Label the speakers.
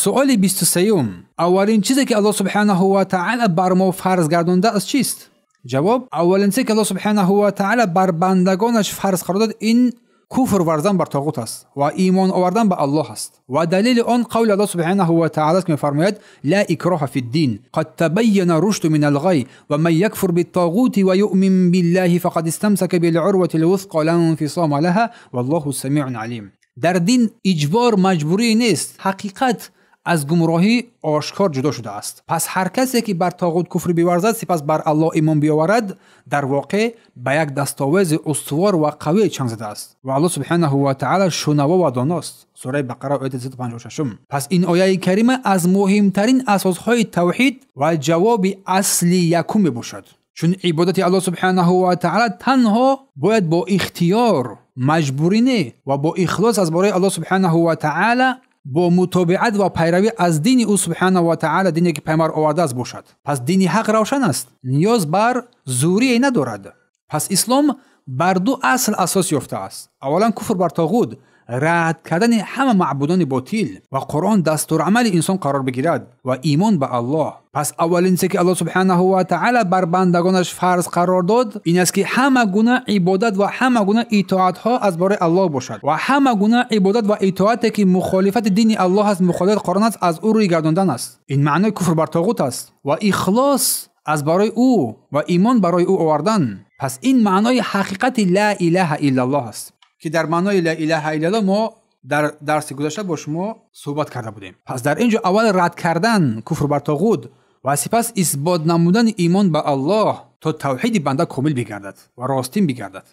Speaker 1: Суоли 23: аввалин чизе ки Аллоҳ субҳанаҳу ва таъала бар мо фарз гардондааст, чист? Ҷавоб: аввалин чизе ки Аллоҳ субҳанаҳу ва таъала бар бандагонаш фарз қарор дод, ин куфр варзан бар тоғут аст ва имон овардан ба Аллоҳ аст. Ва далели он қавли Аллоҳ субҳанаҳу ва таъала аст, ки мефармояд: ла икроҳа фид-дин қад табайяна рушду минал ғай ва ман якфур бит-тоғути ва юъмин биллаҳи фақад истамсака бил-урвати л-вусқа ла инфисома лаҳа валлоҳу самиун алим. Дар дин иҷбор, маҷбурӣ нест, ҳақиқат аз гумроҳӣ ошкор ҷудо шудааст. Пас ҳар касе ки бар тоғут куфр биварзад, сипас бар Аллоҳ имон биёварад, дар воқеъ ба як дастовези устувор ва қавӣ чанг задааст. Ва Аллоҳ субҳанаҳу ва таъала шунаво ва доност. Сураи Бақара, ояти 256. Пас ин ояи карима аз муҳимтарин асосҳои тавҳид ва ҷавоби асли якум мебошад. Чун ибодати Аллоҳ субҳанаҳу ва таъала танҳо бояд бо ихтиёр, маҷбурӣ не, ва бо ихлос аз бораи Аллоҳ субҳанаҳу ва таъала, бо мутобиат ва пайравӣ аз дини ӯ субҳанаҳу ва таъала, дине ки пайғамбар овардааст, бошад. Пас дини ҳақ равшан аст, ниёз бар зӯрие надорад. Пас ислом бар ду асл асос ёфтааст. Аввалан, куфр бар тоғут, рад кардани ҳама маъбудони ботил ва Қуръон дастурамали инсон қарор бигирад ва имон ба Аллоҳ. Пас аввалин чизе ки Аллоҳ субҳанаҳу ва таъала бар бандагонаш фарз қарор дод, ин аст ки ҳама гуна ибодат ва ҳама гуна итоатҳо аз бораи Аллоҳ бошад ва ҳама гуна ибодат ва итоате ки мухолифати дини Аллоҳ аст, мухолифати Қуръон аст, аз ӯ рӯй гардондан аст. Ин маънои куфр бар тоғут аст ва ихлос аз барои ӯ ва имон барои ӯ овардан. Пас ин маънои ҳақиқати ла илаҳа иллаллоҳ аст, ки дар маънои ла илаҳа иллаллоҳ мо дар дарси гузашта бо шумо суҳбат карда будем. Пас дар ин ҷо аввал рад кардан куфр бар тоғут ва сипас исбот намудани имон ба Аллоҳ, то тавҳиди банда комил бигардад ва ростин бигардад.